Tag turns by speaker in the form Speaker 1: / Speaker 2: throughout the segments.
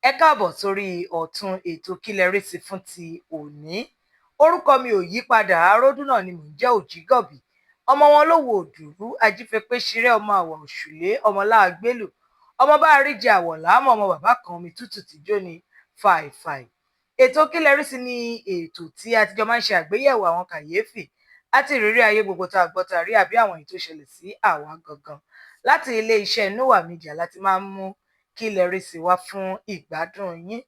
Speaker 1: Ẹ káàbọ̀ sórí ọ̀tun ètò Kí Lẹ Rí Sí fún ti òní. Orúkọ mi ò yí padà, Aródún náà ni mò ń jẹ́ Òjìgọ̀bì. Ọmọ wọn ló wo òdùrú, ajífepé ṣeré ọmọ àwà òṣùlé, ọmọ láàgbélù, ọmọ bá rí jẹ àwọ̀ láàmú, ọmọ bàbá kan omi tútù tí jó ni fàìfàì. Ètò Kí Lẹ Rí Sí ni ètò tí a ti jọ máa ń ṣe àgbéyẹ̀wò àwọn kàyéfì àti ìrírí ayé gbogbo tá a gbọ́ tá a rí àbí àwọn èyí tó ṣẹlẹ̀ sí àwa gangan. Láti ilé iṣẹ́ Noah Media láti máa ń mú Kí Lẹ Rí Sí wá fún ìgbádùn yín.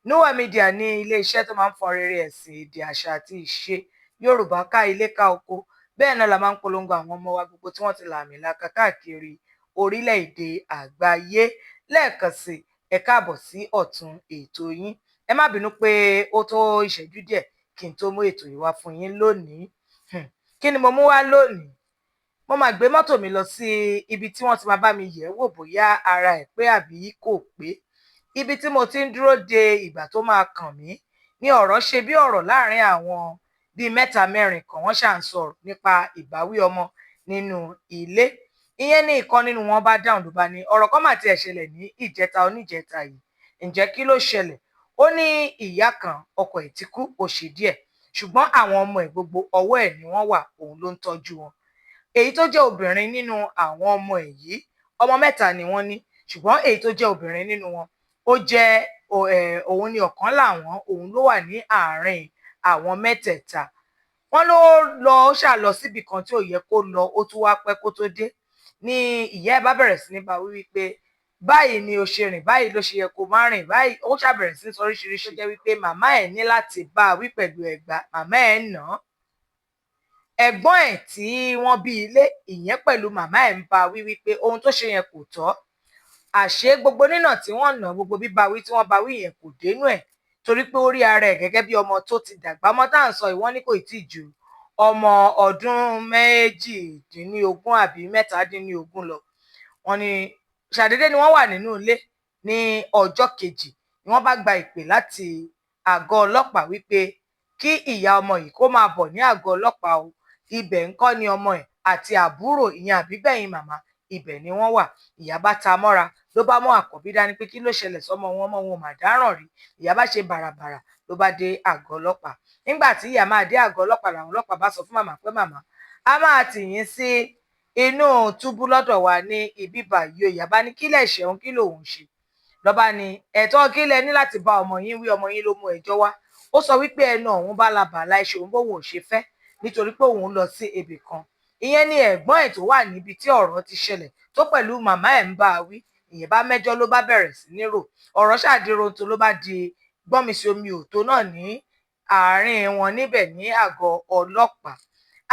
Speaker 1: Noah Media ní ilé iṣẹ́ tó máa ń fọn rere ẹ̀sìn, èdè, àṣà àti ìṣe Yorùbá ká ilé ká oko. Bẹ́ẹ̀ náà la máa ń polongo àwọn ọmọ wa gbogbo tí wọ́n ti lààmìlaaka káàkiri orílẹ̀-èdè àgbáyé. Lẹ́ẹ̀kan sí, ẹ káàbọ̀ sí ọ̀tun ètò yín. Ẹ má bínú pé ó tó ìṣẹ́jú díẹ̀ kí n tó mú ètò yìí wá fún yín lónìí. Kí ni mo mú wá lónìí? Mo máa gbé mọ́tò mi lọ sí ibi tí wọ́n ti máa bá mi yẹ̀ wò bóyá ara ẹ̀ pé àbí kò pé. Ibi tí mo ti ń dúró de ìgbà tó máa kàn mí ní ọ̀rọ̀ ṣe bí ọ̀rọ̀ láàrin àwọn bíi mẹ́ta mẹ́rin kan, wọ́n ṣà ń sọ̀rọ̀ nípa ìbáwí ọmọ nínú ilé. Ìyẹn ní ìkan nínú wọn bá dáhùn ló bá ní ọ̀rọ̀ kan mà tiẹ̀ ṣẹlẹ̀ ní ìjẹta oníjẹta yìí. Ǹjẹ́ kí ló ṣẹlẹ̀? Ó ní ìyá kan, ọkọ ẹ̀ ti kú, ó ṣe díẹ̀, ṣùgbọ́n àwọn ọmọ ẹ̀ gbogbo ọwọ́ ẹ̀ ni wọ́n wà, òun ló ń tọ́jú wọn. Èyí tó jẹ́ obìnrin nínú àwọn ọmọ ẹ̀ yìí, ọmọ mẹ́ta ni wọ́n ní, ṣùgbọ́n èyí tó jẹ́ obìnrin nínú wọn, ó jẹ́ òun ni ọ̀kan làwọn, òun ló wà ní àárín àwọn mẹ́tẹ̀ẹ̀ta. Wọ́n ló lọ, ó ṣà lọ síbì kan tí ò yẹ kó lọ, ó tún wá pẹ́ kó tó dé. Ní ìyá ẹ̀ bá bẹ̀rẹ̀ sí ní bá wí wípé báyìí ni o ṣe rìn, báyìí ló ṣe yẹ kó má rìn, báyìí ó ṣàbẹ̀rẹ̀ sí ní sọ oríṣiríṣi. Tó jẹ́ wípé màmá ẹ̀ ní láti bá a wí pẹ̀lú ẹgba, màmá ẹ̀ nà án. Ẹ̀gbọ́n ẹ̀ tí wọ́n bí ilé, ìyẹn pẹ̀lú màmá ẹ̀ ń bá wí wípé ohun tó ṣe yẹn kò tọ́. Àṣé gbogbo nínà tí wọ́n nà, gbogbo bíbá wí tí wọ́n bá wí yẹn kò dénú ẹ̀, torí pé ó rí ara ẹ̀ gẹ́gẹ́ bí ọmọ tó ti dàgbà. Ọmọ tá à ń sọ yìí, wọ́n ní kò tí ì ju ọmọ ọdún 18 àbí 17 lọ. Wọ́n ní ṣàdédé ni wọ́n wà nínú ilé ní ọjọ́ kejì ni wọ́n bá gba ìpè láti àgọ́ ọlọ́pàá wípé kí ìyá ọmọ yìí kó máa bọ̀ ní àgọ́ ọlọ́pàá o. Ibẹ̀ ńkọ́ ni ọmọ ẹ̀ àti àbúrò, ìyẹn àbígbẹ̀yìn màmá, ibẹ̀ ni wọ́n wà. Ìyá bá ta mọ́ra, ló bá mú àkọ́bí dání pé kí ló ṣẹlẹ̀ sọ́mọ wọn, ọmọ wọn ò mà dáràn rí. Ìyá bá ṣe bàràbàrà ló bá dé àgọ́ ọlọ́pàá. Nígbà tí ìyá máa dé àgọ́ ọlọ́pàá, làwọn ọlọ́pàá bá sọ fún màmá pé màmá, a máa tì yín sí inú túbú lọ́dọ̀ wa ní ibi báyìí. Ìyá bá ní kí lẹ̀ ṣẹ̀hún, kí lòun ṣe? Lọ́ba ní ẹ̀tọ́ kí lẹ ní láti bá ọmọ yín wí, ọmọ yín ló mú ẹjọ́ wá. Ó sọ wípé ẹnu ọ̀hún bá labàlá iṣẹ́ òun bóun ò ṣe fẹ́ nítorí pé òun lọ sí ibì kan. Ìyẹn ni ẹ̀gbọ́n ẹ̀ tó wà níbi tí ọ̀rọ̀ ti ṣẹlẹ̀ tó pẹ̀lú màmá ẹ̀ ń bá a wí. Ìyẹn bá mẹ́jọ ló bá bẹ̀rẹ̀ sí ní rò. Ọ̀rọ̀ ṣàdíronto ló bá di gbọ́nmisí omi òtó náà ní àárín wọn níbẹ̀ ní àgọ́ ọlọ́pàá.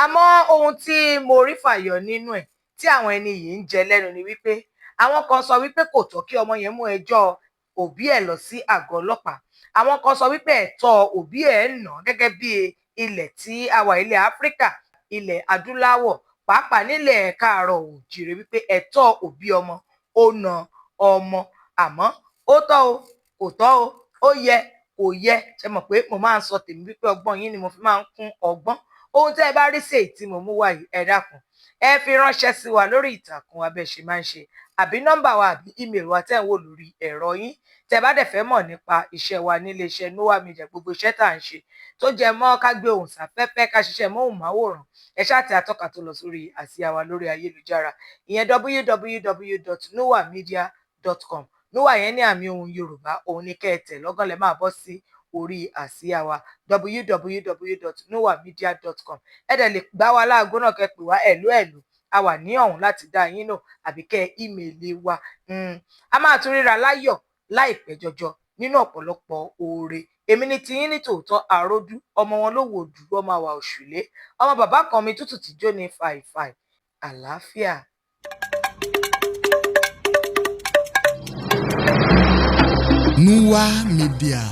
Speaker 1: Àmọ́ ohun tí mo rí fàyọ nínú ẹ̀ tí àwọn ẹni yìí ń jẹ lẹ́nu ni wípé àwọn kan sọ wípé kò tọ́ kí ọmọ yẹn mú ẹjọ́ òbí ẹ̀ lọ sí àgọ́ ọlọ́pàá. Àwọn kan sọ wípé ẹ̀tọ́ òbí ẹ̀ ń nà gẹ́gẹ́ bí ilẹ̀ tí a wà, ilẹ̀ Áfíríkà, ilẹ̀ adúláwọ̀, pàápàá nílẹ̀ káàárọ̀ òjìrè, wípé ẹ̀tọ́ òbí ọmọ ó na ọmọ. Àmọ́ ó tọ́ o, kò tọ́ o, ó yẹ, kò yẹ. Ṣe mọ̀ pé mo máa ń sọ tèmi wípé ọgbọ́n yín ni mo fi máa ń kún ọgbọ́n. Ohun tẹ́ ẹ bá rí sí èyí tí mo mú wá yìí, ẹ dákun, ẹ fi ránṣẹ́ sí wa lórí ìtàkùn abẹ́ ṣe máa ń ṣe, àbí nọ́mbà wa àbí email wa tẹ́ ń wò lórí ẹ̀rọ yín. Tẹ́ bá dẹ̀ fẹ́ mọ̀ nípa iṣẹ́ wa nílé iṣẹ́ Noah Media, gbogbo iṣẹ́ tá à ń ṣe tó jẹ mọ́ ká gbé ohùn sáfẹ́fẹ́, ká ṣiṣẹ́ móhùnmáwòrán, ẹ ṣáà tẹ atọ́ka tó lọ sórí àsíá wa lórí ayélujára, ìyẹn www.noahmedia.com. Noah yẹn ní àmì ohùn Yorùbá, òun ni kẹ́ ẹ tẹ̀ lọ́gán lẹ́ máa bọ́ sí orí àsíá wa, www.noahmedia.com. Ẹ dẹ̀ lè gbá wa láago náà, kẹ́ pè wá, ẹ̀lú ẹ̀lú, a wà ní ọ̀hún láti dá yín nù, àbí kẹ́ email wa. A máa tún ríra láyọ̀ láìpẹ́ jọjọ nínú ọ̀pọ̀lọpọ̀ oore. Èmi ní tiyín ní tòótọ́, Àròdú, ọmọ wọn ló wò dùrú, ọmọ àwà òṣùlé, ọmọ bàbá kan mi tútù tí jó ní fàìfàì. Àlàáfíà.
Speaker 2: Noah Media.